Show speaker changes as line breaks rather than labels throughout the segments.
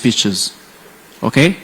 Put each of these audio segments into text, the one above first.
speeches. Okay?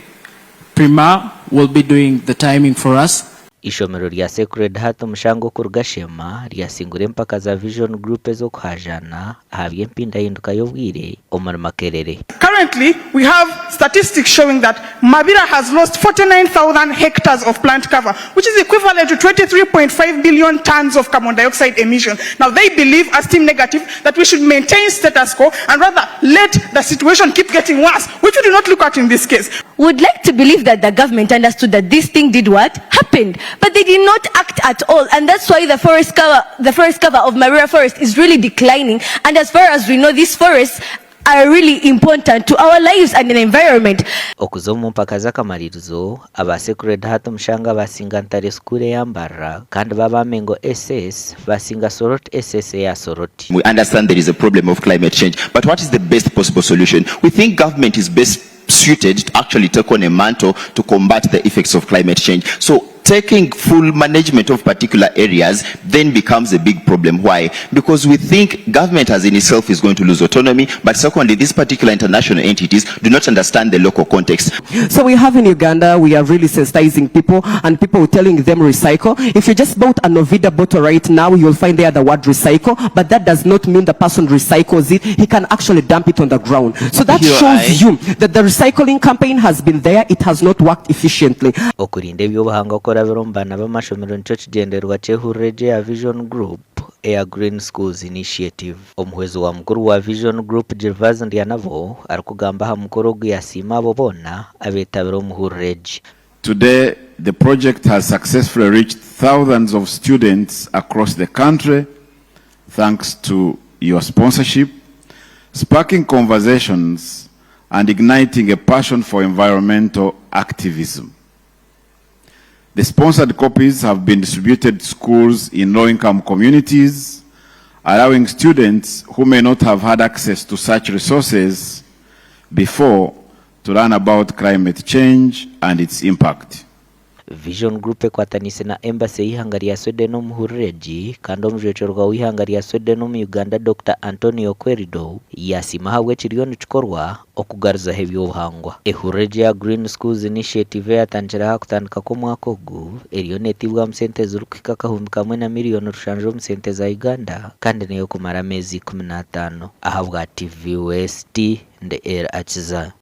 Prima will be doing the timing for us.
Eishomero rya Sacred Heart Omushanga okuruga Sheema ryasingura empaka za Vision Group ez'okuhaajaana aha by'empindahinduka y'obwire omuri Makerere.
Currently, we have statistics showing that Mabira has lost 49,000 hectares of plant cover, which is equivalent to 23.5 billion tons of carbon dioxide emission. Now, they believe, as Team Negative, that we should maintain status quo and rather let the situation keep getting worse, which we do not look at in this case.
Would like to believe that the government understood that this thing did what? Happened. But they did not act at all. And that's why the forest cover, the forest cover of Marira Forest is really declining. And as far as we know, these forests are really important to our lives and the environment.
Okuza omu mpaka z'akamaririzo, aba Sacred Heart Omushanga baasinga Ntare School eya Mbarara kandi bo aba Mengo SS baasinga Soroti SS eya Soroti.
We understand there is a problem of climate change, but what is the best possible solution? We think government is best suited to actually take on a mantle to combat the effects of climate change. So taking full management of particular areas then becomes a big problem. Why? Because we think government as in itself is going to lose autonomy, but secondly, these particular international entities do not understand the local context.
So we have in Uganda, we are really sensitizing people and people telling them recycle. If you just bought a Novida bottle right now, you'll find there the word recycle, but that does not mean the person recycles it. He can actually dump it on the ground. So that
Here
shows
I-
you that the recycling campaign has been there. It has not worked efficiently.
Okurinda eby'obuhangwa kurabira omu baana b'amashomero nikyo kigyendererwa ky'ehurura egi eya Vision Group eya Green Schools Initiative. Omuhwezi wa mukuru wa Vision Group Gervase Ndyanabo arikugamba aha mukoro ogu yasiima abo boona abeetabire omu hurura egi.
Today, the project has successfully reached thousands of students across the country thanks to your sponsorship, sparking conversations and igniting a passion for environmental activism. The sponsored copies have been distributed to schools in low-income communities, allowing students who may not have had access to such resources before to learn about climate change and its impact.
Vision Group ekwataniise na Embassy y'eihanga rya Sweden omu hurura egi kandi omujwekyerwa w'eihanga rya Sweden omu Uganda Dokita Antonio Querido yasiima ahabw'ekiriyo nikikorwa okugaruzaho eby'obuhangwa. Ehurura egi eya Green Schools Initiative eyatandikire aha kutandika kw'omwaka ogu eriyo neteibwamu sente ezirikuhika 1000 na miriyoni rushanju omu sente za Uganda kandi n'ey'okumara ameezi 15. Ahabwa TV West, ndi El Akiza.